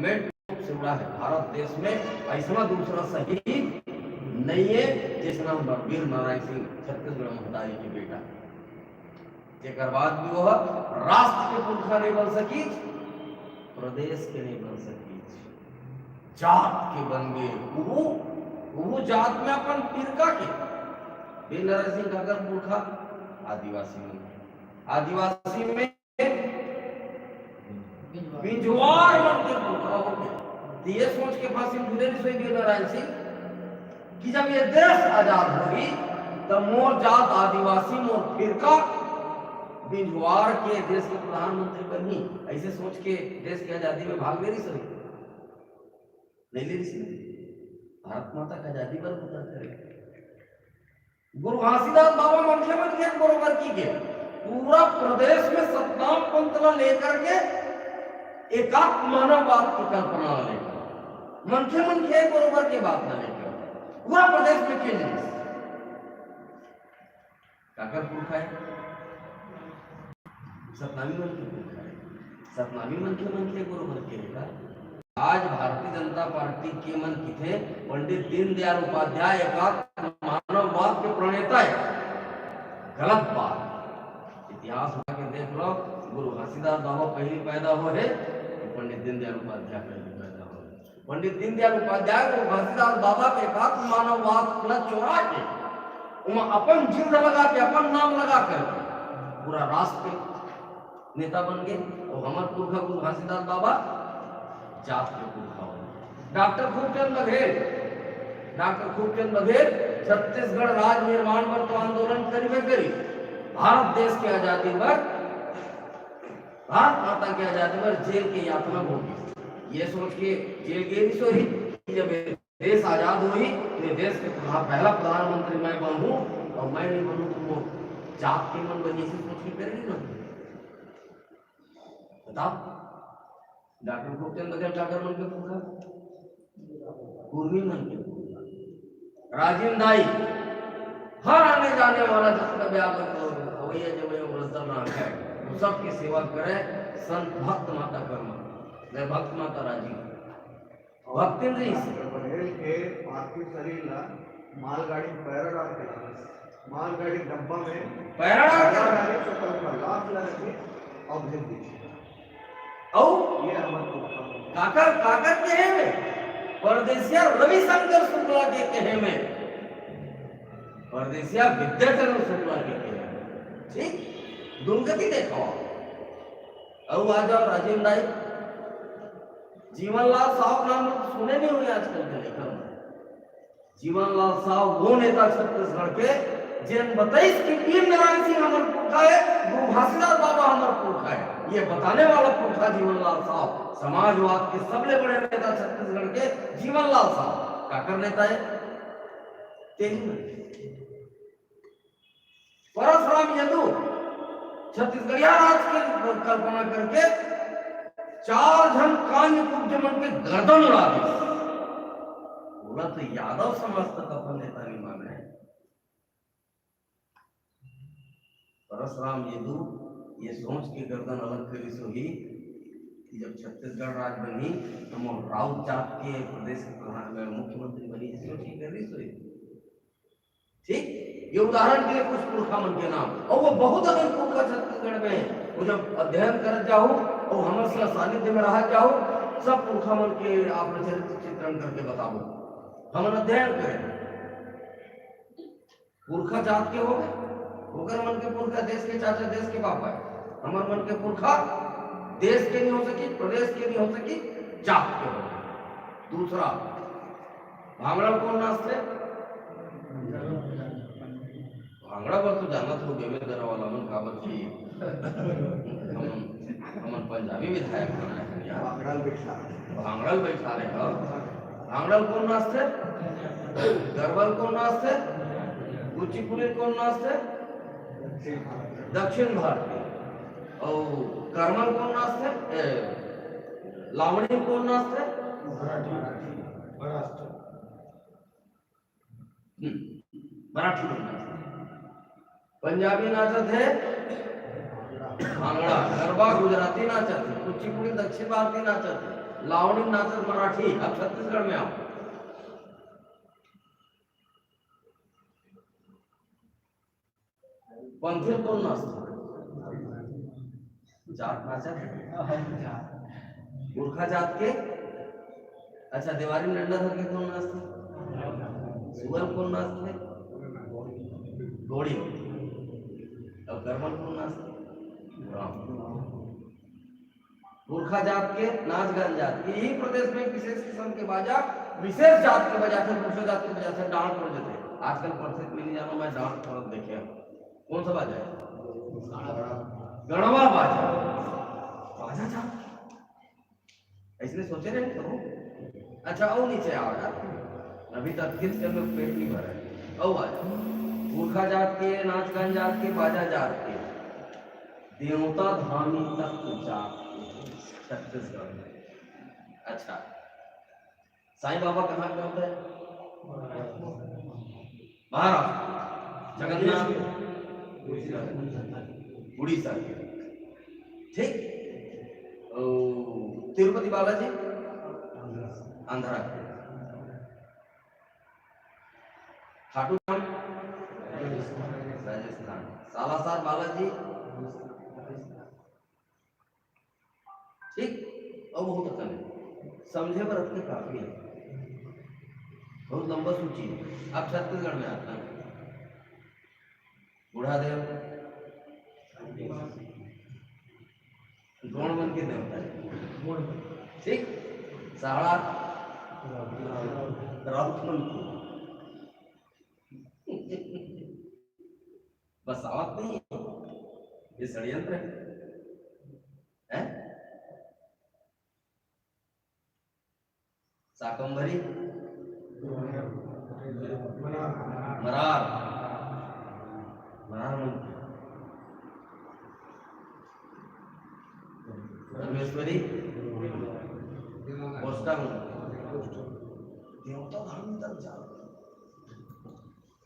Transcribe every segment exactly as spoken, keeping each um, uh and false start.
से उड़ा है। भारत देश में ऐसा दूसरा शहीद नहीं है जैसा वीर नारायण सिंह, छत्तीसगढ़ महतारी के बेटा। जेकर बाद भी वो राष्ट्र के पुरखा नहीं बन सकी, प्रदेश के नहीं बन सकी, जात के बन गए। वो, वो जात में अपन फिरका के। वीर नारायण सिंह काकर पुरखा? आदिवासी में। आदिवासी में बिंजवार मन के पुरखा हो गए। तो ये सोच के फांसी झूले नहीं सोई वीर नारायण सिंह कि जब ये देश आजाद होगी, तब मोर जात आदिवासी, मोर फिरका बिंजवार के देश के प्रधानमंत्री बनही। ऐसे सोच के देश की आजादी में भाग ले रही सोई, नहीं ले रही सोई। भारत माता का आजादी पर उतर करे। गुरु घासीदास बाबा मनखे मनखे बरोबर की के पूरा प्रदेश में सतनाम पंथ ला लेकर के एकात्म मानववाद की कल्पना ला लेकर, मनखे मनखे बरोबर के बात ला लेकर पूरा प्रदेश में खेल रही। काकर पुरखा है? सतनामी मन के पुरखा है। सतनामी मन के, मन के बरोबर के है का? आज भारतीय जनता पार्टी के मन किथे पंडित दीनदयाल उपाध्याय एकात्म मानववाद के प्रणेता है। गलत बात। इतिहास उठा के देख लो, गुरु घासीदास बाबा पहली पैदा हुए है, तो पंडित दीनदयाल उपाध्याय पहली पैदा हुए। पंडित दीनदयाल उपाध्याय गुरु घासीदास बाबा के एकात्म मानववाद ला चोरा के, उमा अपन जिंद लगा के, अपन नाम लगा कर पूरा राष्ट्र के नेता बन गए। और हमर पुरखा गुरु घासीदास बाबा जात के पुरखा हो। डॉक्टर खूबचंद बघेल, डॉक्टर खूबचंद बघेल छत्तीसगढ़ राज्य निर्माण बर तो आंदोलन करिबे करी, भारत देश के आजादी बर, भारत माता के आजादी बर जेल के यातना भोगी। ये सोच के जेल गे रही सोई कि जब देश आजाद होही तो ये देश के प्रधा-, पहला प्रधानमंत्री मैं बनूं, और मैं नहीं बनूं तो वो जात के मन बनी, ऐसे सोच के करेगी ना। बताओ, डॉक्टर खूबचंद बघेल काकर मन के पुरखा? कुर्मी मन के पुरखा। राजिम दाई, हर आने जाने वाला जितना भी आगंतुक, अवैया जवैया, वो सबके सेवा करे संत भक्त माता कर्मा, जय भक्त माता राजिम। भक्तिन रहिस। डॉक्टर बघेल के पार्थिव शरीर ला मालगाड़ी में पैरा डाल के लानस। मालगाड़ी के डब्बा में पैरा डाल के? पैरा डाल के, तो ओकर लाश ला रखे और भेज दीजिए। अउ ये हमर पुरखा। काकर, काकर कहे में? परदेसिया रविशंकर शुक्ला के कहे में। परदेसिया विद्याचरण शुक्ला के कहे में। ठीक? दुर्गति देखो। अउ आ जाओ राजेंद्र दाई, जीवनलाल साहू के नाम तो सुने नहीं हुए आजकल के लेखक में। जीवनलाल साहू वो नेता छत्तीसगढ़ के, जेन बताइस कि वीर नारायण सिंह हमर पुरखा है, गुरु घासीदास बाबा हमर पुरखा है। ये बताने वाला पुरखा जीवनलाल साहू, समाजवाद के सबले बड़े नेता छत्तीसगढ़ के जीवनलाल साहू। काकर नेता है? तेली में। परसराम यदु छत्तीसगढ़िया राज के कल्पना करके चार झन कान्य कुब्ज मन के गर्दन उड़ा दिस। बोला तो यादव समाज तक अपन नेता नहीं माने। परसराम यदु ये सोच के गर्दन अलग करिस होही कि जब छत्तीसगढ़ राज बनही तो मोर राउत जात के प्रदेश के प्रधान, मुख्यमंत्री बनही, ये सोच के करिस होही। ठीक, ये उदाहरण के लिए कुछ पुरखा मन के नाम, और वो बहुत अकन पुरखा छत्तीसगढ़ में है। वो जब अध्ययन करत जाहू और हमर से सानिध्य में रहत जाहू, सब पुरखा मन के आप चरित्र चित्रण करके बताबो। हमन अध्ययन करें, पुरखा जात के हो गए, ओकर मन के पुरखा देश के चाचा, देश के बाप है। हमर मन के पुरखा देश के नहीं हो सकी, प्रदेश के नहीं हो सकी, जात के हो गए। दूसरा, भांगड़ा कोन नाचथे? भांगड़ा बर तो जानत हो, बेमेतरा वाला मन, काबर कि हमन, हमन पंजाबी विधायक बनाए हन यार। भांगड़ा ल बैठा। भांगड़ा ल बैठा रहे हो। भांगड़ा ल कोन नाचथे? गरबा ल कोन नाचथे? कुचिपुड़ी ल कोन नाचथे? दक्षिण भारतीय। अउ कर्मा ल कोन नाचथे? ए, लावणी ल कोन नाचथे? मराठी। महाराष्ट्र। हम्म, मराठी मन नाचथे। पंजाबी नाचथे भांगड़ा, गरबा गुजराती नाचथे, कुचिपुड़ी दक्षिण भारतीय नाचथे। लावणी नाचत मराठी, अब छत्तीसगढ़ में आओ। पंथी कोन नाचथे? जाट नाचथे। पुरखा जात के? अच्छा, देवारी डंडा धर के कोन नाचथे? सुअल कोन नाचथे? गोड़ी। अब गरबा कोन नाचथे? राम। पुरखा जात के नाच गान जात के, यही प्रदेश में विशेष किस्म के बाजा विशेष जात के बजाथे, दूसरे जात के बजाथे, डांड पड़ जाथे। आजकल परसेंट में नहीं जाना, मैं डांड पड़त देखे हूँ। कौन सा बाजा है? गड़वा बाजा। बाजा जात के। ऐसने सोचे रहे प्रभु। अच्छा, और नीचे आओ यार, अभी तक किस में पेट नहीं भरा है। और आज पुरखा जात के, नाच गान जात के, बाजा जात के, देवता धामी तक जात के छत्तीसगढ़ में। अच्छा, साईं बाबा कहाँ के होते हैं? महाराष्ट्र। जगन्नाथ उड़ीसा के। ठीक। ओ, तिरुपति बालाजी आंध्रा के। खाटू श्याम राजस्थान। सालासर बालाजी। ठीक। और बहुत अकन है, समझे बर अतके काफी है। बहुत लंबा सूची है। आप छत्तीसगढ़ में आता है, बूढ़ा देव, गोंड मन के देवता है। ठीक। सहाड़ा, राउत मन के। बसावत नहीं है, ये षड्यंत्र है, है? शाकंभरी, मरार, मरार मन के। परमेश्वरी, कोष्टा मन के। देवता धाम तक जाओ।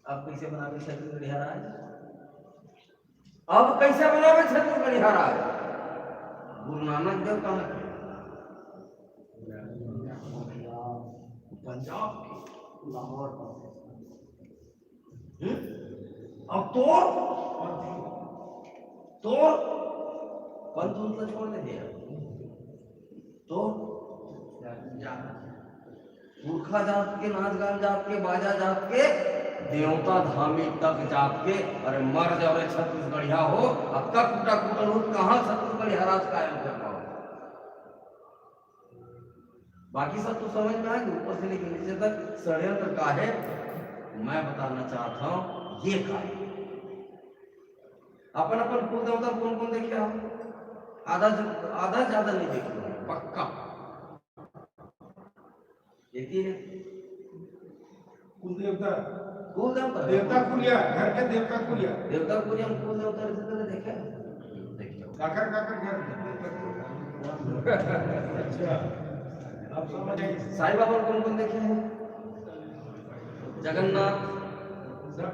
अब कैसे बनावे छत्तीसगढ़िया राज? अब कैसे बनावे छत्तीसगढ़िया राज? गुरु नानक देव कहाँ के? पंजाब के, लाहौर। हम्म? अब तोर, तोर पंथ उनका छोड़ दे दिया। तो पुरखा जात के, नाच गान जात के, बाजा जात के, देवता धामी तक जात के। अरे मर जाओ रे छत्तीसगढ़िया हो, अतका कूटा कूटल हो, कहाँ छत्तीसगढ़िया राज कायम कर पाओ? बाकी सब तो समझ में आ गया, ऊपर से लेके नीचे तक षड्यंत्र का है। मैं बताना चाहता हूँ ये का है। अपन अपन कुल देवता कौन कौन देखे हो? आधा ज-, आधा ज्यादा नहीं देखे हो, पक्का। एक ही है। कुल देवता। कुल देवता। देवता कुलिया, घर के देवता कुलिया। देवता कुलिया में कुल देवता रहते तो देखे? देखे हो। काकर, काकर घर देवता कुलिया। अच्छा। आप समझ आए। साईं बाबा कौन कौन देखे हैं? जगन्नाथ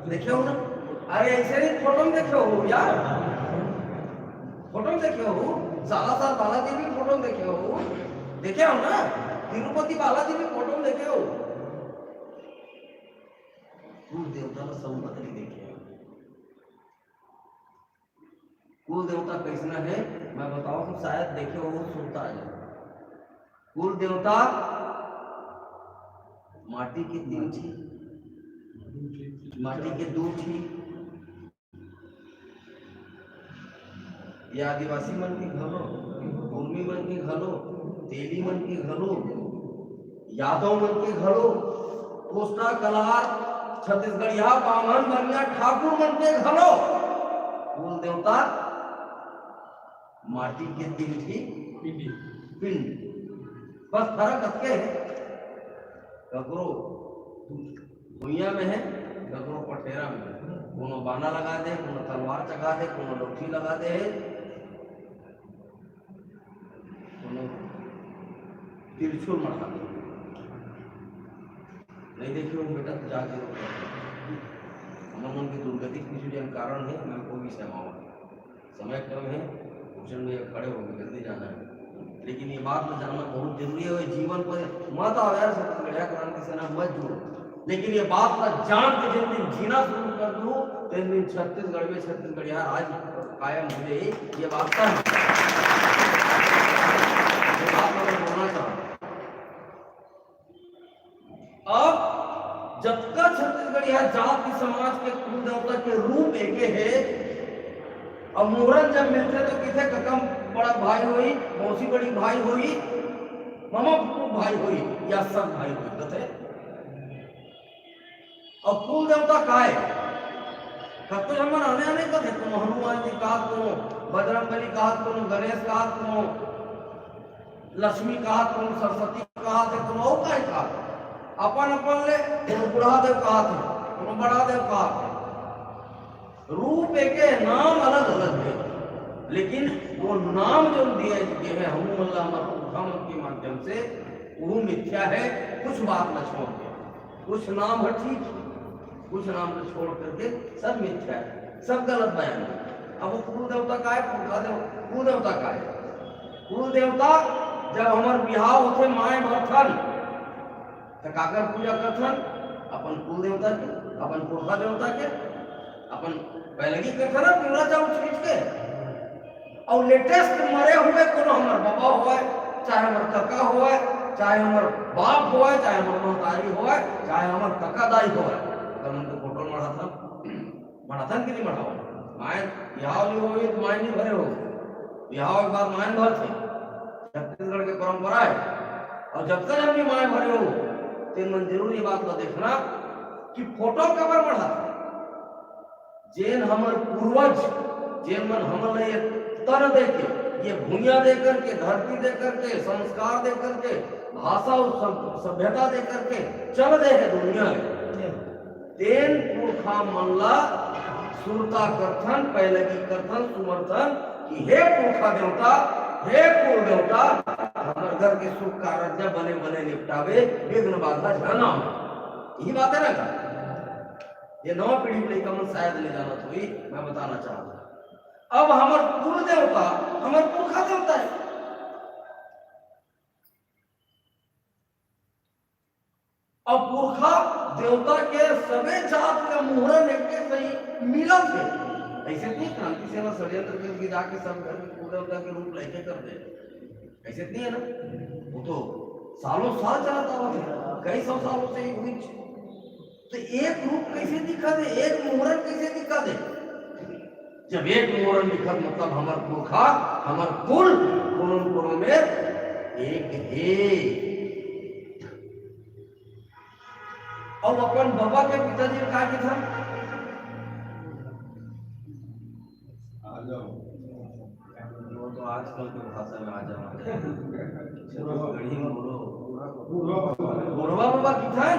देखे हो ना? अरे ऐसे नहीं, फोटो में देखे हो यार, फोटो में देखे हो। सालासर बालाजी भी फोटो में देखे हो, देखे हो ना? तिरुपति बालाजी भी फोटो में देखे हो। कुल देवता ला संगत नहीं देखे हो। कुल देवता कैसना है, मैं बताओ, तुम शायद देखे हो, सुनता है। कुल देवता माटी के तीन ठी, माटी के दू ठी, ये आदिवासी मन के घलो, उर्मी मन के घलो, तेली मन के घलो, यादव मन के घलो, कोस्टा कलार, छत्तीसगढ़िया, बामन, बनिया, ठाकुर मन के घलो कुल देवता माटी के तीन ठी पिंड। बस फर्क अतके हे, ककरो भुइयां में हे, ककरो पठेरा में। कोनो बाना लगा दे, कोनो तलवार चघा दे, कोनो लौठी लगा दे, कोनो तिरछुल मढ़ा दे। नहीं देखे हो बेटा, तो जाके रो। हमर मन के दुर्गति के पीछे जो कारण है, मैं कोई भी सहमावा। समय कम है, भूषण में खड़े हो, जल्दी जाना है। लेकिन ये बात ला जानना बहुत जरूरी है। जीवन पर मत आओ यार, छत्तीसगढ़िया क्रांति सेना मत जुड़ो, लेकिन ये बात ला जान के जिन दिन जीना शुरू कर दू, तेन दिन छत्तीसगढ़ में छत्तीसगढ़िया राज कायम हो जाए। ये बात का ये बात मैं बोलना चाहूँ। अब जतका छत्तीसगढ़िया जाति समाज के कुल देवता के रूप एके हे। अब मुहूर्त जब मिलथे तो किथे कका बड़ा भाई होई, मौसी बड़ी भाई होई, मामा फूफू भाई होई या सब भाई होई, कथे। अब कुल देवता काय? कतको झन मन आने आने कथे, कोनो हनुमान जी कहात, कोनो बजरंग बली कहात, कोनो गणेश कहात, कोनो लक्ष्मी कहात, कोनो सरस्वती कहात हे, कोनो अउ काय कहात। अपन अपन ले कोनो बूढ़ा देव कहात हे, कोनो बड़ा देव कहात हे। रूप एके, नाम अलग अलग हे, लेकिन वो नाम जो दिए गे हे, हमू मन ला हमर पुरखा मन के माध्यम से, वो मिथ्या हे। कुछ बात ला छोड़ के, कुछ नाम हे ठीक, कुछ नाम ला छोड़ करके सब मिथ्या हे, सब गलत बयान हे। अब वो कुल देवता काय, पुरखा देव, कुल देवता काय? कुल देवता जब हमर बिहाव होथे माय भरथन, त काकर पूजा करथन? अपन कुल देवता के, अपन पुरखा देवता के, अपन पैलगी करथन ना, पीवरा चाउर छीट के। अउ लेटेस्ट मरे हुए कोनो हमर बबा होवय, चाहे हमर कका होवय, चाहे हमर बाप होवय, चाहे हमर महतारी होवय, चाहे हमर कका दाई होवय, ओकर मन के फोटो मढ़ाथन, मढ़ाथन कि नहीं मढ़ाओ? माय बिहाव नहीं होवे तो माय नहीं भरे हो, बिहाव एक बार माय भरथे, छत्तीसगढ़ के परंपरा हे। अउ जब तक हमने माय भरे हो, तेन मन जरूर ये बात ला देखना कि फोटो काबर मढ़ाथे। जेन हमर पूर्वज, जेन मन हमन ला ये तन दे के, ये भुइयां दे करके, धरती दे करके, संस्कार दे करके, भाषा अउ सभ-, सभ्यता दे करके चल दे हे दुनिया में, तेन पुरखा मन ला सुरता करथन, पैलगी करथन, सुमरथन कि हे पुरखा देवता, हे कुल देवता, हमर घर के सुख कारज ला बने बने निपटावे, विघ्न बाधा झन आवे। यही बात हे ना का? ये नवा पीढ़ी के लइका मन शायद नहीं जानत होही, मैं बताना चाहत हूँ। अब हमर कुल देवता हमर पुरखा देवता हे। अब पुरखा देवता के सबे जात के मुहूर्त एके सही मिलत हे। अइसे नहीं क्रांति सेना षड्यंत्र करके जाके सब घर के कुल देवता के रूप लेके कर दे, अइसे नहीं हे ना? वो तो सालों साल चलत आवत हे, कई सौ सालों से ये हुई। तो एक रूप कइसे दिखत हे, एक मुहूर्त कइसे दिखत हे? जब एक मुहूर्त दिखत, मतलब हमर पुरखा, हमर कुल कोनो न कोनो में एक हे। अउ अपन बबा के पिताजी का किथन? आ जाओ। वो तो आजकल के भाषा में आ जाओ, आ जाओ। छत्तीसगढ़ी में बोलो। बुढ़वा बबा किथन,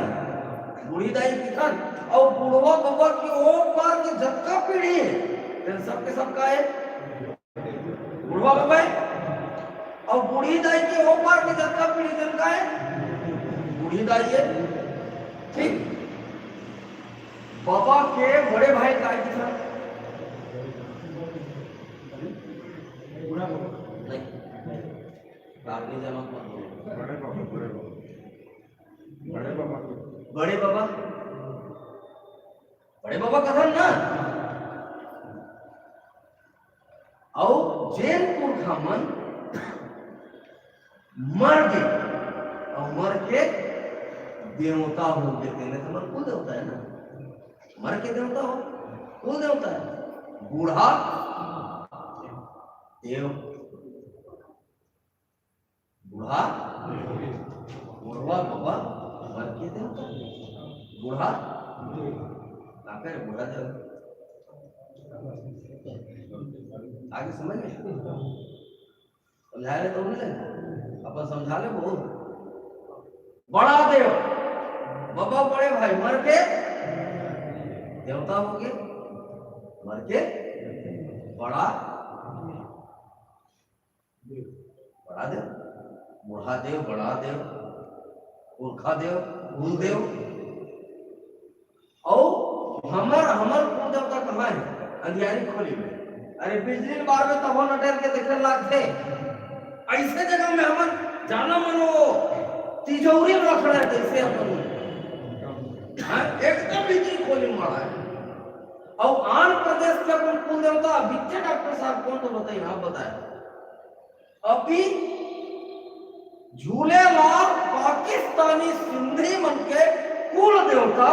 बूढ़ी दाई किथन, अउ बुढ़वा बबा के ओ पार के जतका पीढ़ी हे, तेन सबके सब का हे? बुढ़वा बबा हे। अउ बूढ़ी दाई के ओ पार के जतका पीढ़ी, तेन का हे? बूढ़ी दाई हे। ठीक। बबा के बड़े भाई का किथन? नहीं। आप नहीं जानो, मत बोलो। बड़े बाबा, बड़े बाबा। बड़े बाबा। बड़े बाबा। बड़े बाबा कथन ना। अउ जेन पुरखा मन मर गे, अउ मर के देवता हो गे, तेने तो हमर कुल देवता हे ना, मर के देवता हो, कुल देवता हे। बूढ़ा देव, बूढ़ा, बुढ़वा बबा, मर के देवता, बूढ़ा, का करे बूढ़ा देव? आगे समझ में? समझाए ले तो नहीं, अपन समझा ले बहुत। बड़ा देव, बबा बड़े भाई, मर के देवता हो गे, मर के बड़ा, बड़ा देव, बूढ़ा देव, बड़ा देव, पुरखा देव, कुल देव। अउ हमर, हमर कुल देवता कहाँ हे? अंधियारी खोली में। अरे बिजली बार में तभो न डर के देखे लागथे। ऐसे जगह में हमन जाना मन वो तिजोरी में रखना है, जैसे अपन, हाँ, एकदम भीतरी खोली में माड़ा है। और आन प्रदेश के अपन कुल देवता, अभी के डॉक्टर साहब कौन तो बताई, हाँ बताए, अभी झूलेलाल पाकिस्तानी सिंधी मन के कुल देवता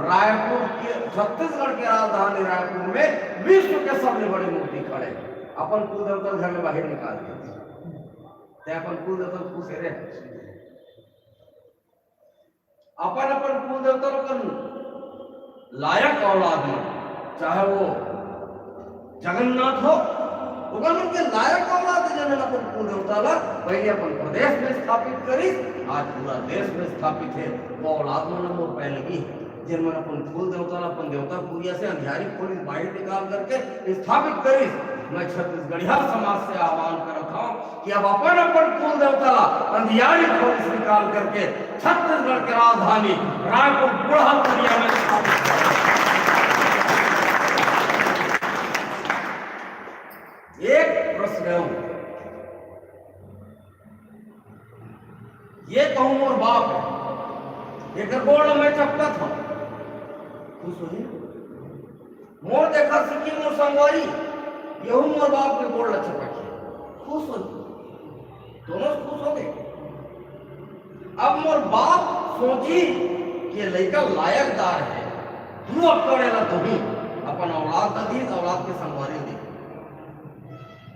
रायपुर के, छत्तीसगढ़ के राजधानी रायपुर में विश्व के सबले बड़े मूर्ति खड़े। अपन कुल देवता घर ले बाहर निकाल दिया, ते अपन कुल देवता खुश रहे। अपन अपन कुल देवता लोगन लायक औलाद मन, चाहे वो जगन्नाथ हो, ओकर मन के लायक औलाद, जेमन अपन कुल देवता ला पहले अपन प्रदेश में स्थापित करिस, आज पूरा देश में स्थापित है। वो औलाद मन ला मोर पैलगी है, जेमन अपन कुल देवता ला अपन देवता कुरिया से अंधियारी खोली बाहर निकाल करके स्थापित करिस। मैं छत्तीसगढ़िया समाज से आह्वान करत हूँ कि अब अपन अपन कुल देवता ला अंधियारी खोली से निकाल करके छत्तीसगढ़ के राजधानी रायपुर बुढ़ा दरिया में स्थापित करें। एक प्रश्न है, ये कहूँ मोर बाप है, एकर गोड़ ल मैं चपकत हूँ, खुश होही। मोर देखा सीखी मोर संगवारी, यहू मोर बाप के गोड़ ल चपकी, खुश होही। दोनों खुश हो गए। अब मोर बाप सोची कि लइका लायकदार है, तू अब करे ला तुही अपन औलाद ला दी, औलाद के संगवारी दी,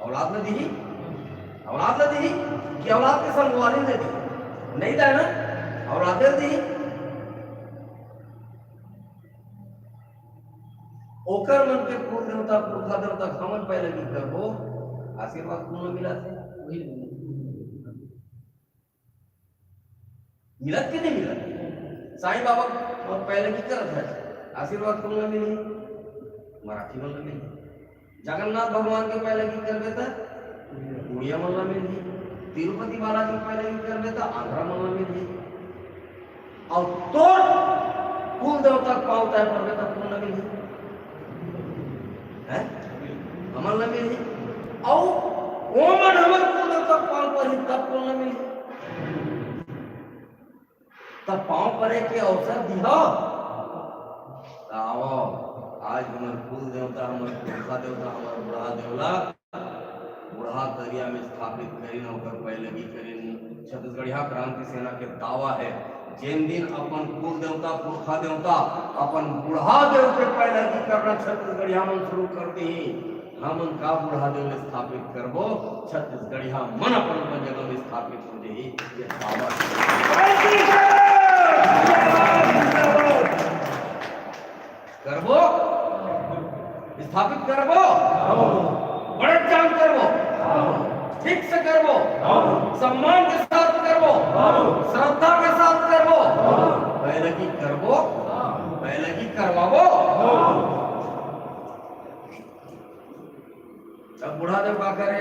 औलाद ला दी, औलाद ला दी कि औलाद के संगवारी दे दी, नहीं दा ना, औलाद ला दी। ओकर मन के कुल देवता पुरखा देवता हमन पैलगी करबो, आशीर्वाद कोनो मिला थे? मिलत कि नहीं मिलत? साईं बाबा पैलगी करत है, आशीर्वाद कोनो मिली? मराठी मन मिली। जगन्नाथ भगवान के पैलगी करबे त उड़िया मन ला मिलही, तिरुपति बालाजी के पैलगी करबे त आंध्रा मन ला मिलही। अउ तोर कुल देवता के पाँव तय परबे त कोन ला मिलही? हैं? हमन ला मिलही। अउ ओमन हमर कुल देवता के पाँव परही तब कोन ला मिलही? तब पाँव परे के अवसर दिहा। त आवव, आज हमर कुल देवता, हमर पुरखा देवता, हमर बुढ़ा देवला, बुढ़ा दरिया में स्थापित करिन, ओकर पैलगी करिन। छत्तीसगढ़िया क्रांति सेना के दावा है, जेन दिन अपन कुल देवता, पुरखा देवता, अपन बुढ़ा देव के पैलगी करना छत्तीसगढ़िया मन शुरू कर दी, हमन का बुढ़ा देव ल स्थापित करबो, छत्तीसगढ़िया मन अपन अपन जगह में स्थापित हो जाही। ये दावा करबो, स्थापित करबो, बड़े जान करबो, ठीक से करबो, सम्मान के साथ करबो, श्रद्धा के साथ करबो, पैलगी करबो, पैलगी करवाबो। अब बुढ़ा देव का करे?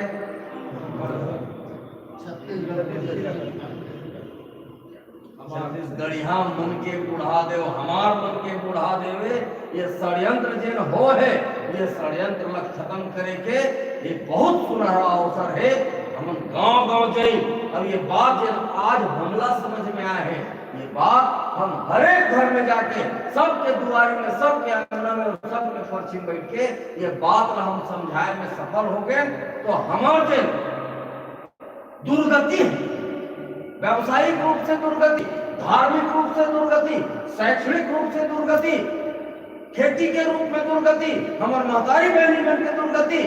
छत्तीसगढ़िया मन के बुढ़ा देव, हमार मन के बुढ़ा देवे, ये षड्यंत्र जेन हो है, ये षड्यंत्र ला खत्म करे के ये बहुत सुनहरा अवसर है। हमन गांव गांव जाई। अब ये बात जेन आज हमला समझ में आए है, ये बात हम हर एक घर में जाके, सबके दुआरी में, सबके अंगना में, सबके परछी में बैठ के ये बात ला हम समझाए में सफल हो गए, तो हमार जेन दुर्गति है, व्यावसायिक रूप से दुर्गति, धार्मिक रूप से दुर्गति, शैक्षणिक रूप से दुर्गति, खेती के रूप में दुर्गति, हमर महतारी बहनी मन के दुर्गति,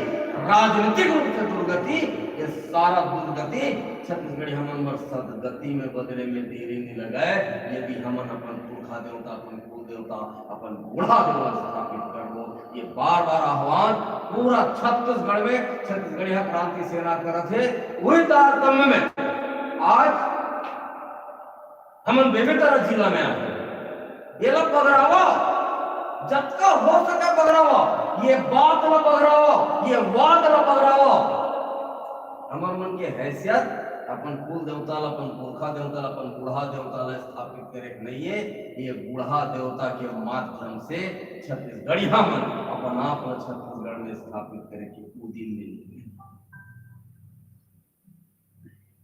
राजनीतिक रूप से दुर्गति, ये सारा दुर्गति छत्तीसगढ़ी हमन बर सदगति में बदले में देरी नहीं लगाए। यदि हमन अपन पुरखा देवता, अपन कुल देवता, अपन बुढ़ा देवता स्थापित करबो, ये बार बार आह्वान पूरा छत्तीसगढ़ में छत्तीसगढ़िया क्रांति सेना करत हे। वही तारतम्य में आज हमन बेमेतरा जिला में आए, ये ला बगरावा, जतका हो सके बगरावा, ये बात ला बगरावा, ये वाद ला बगरावा। हमर मन के हैसियत अपन कुल देवता ला, अपन पुरखा देवता ला, अपन बूढ़ा देवता ला स्थापित करे के नहीं है। ये बूढ़ा देवता के माध्यम से छत्तीसगढ़िया मन अपन आप ला छत्तीसगढ़ में स्थापित करे के उ दिन में नहीं है।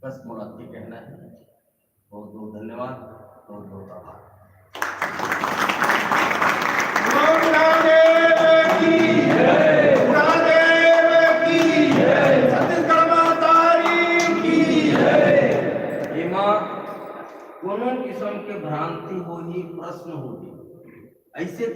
बस मोला अतके कहना है। बहुत बहुत धन्यवाद, बहुत बहुत आभार। गुरुदेव की जय, गुरुदेव की जय, छत्तीसगढ़ महतारी की जय। एमा कोनो किस्म के भ्रांति होही, प्रश्न होही, ऐसे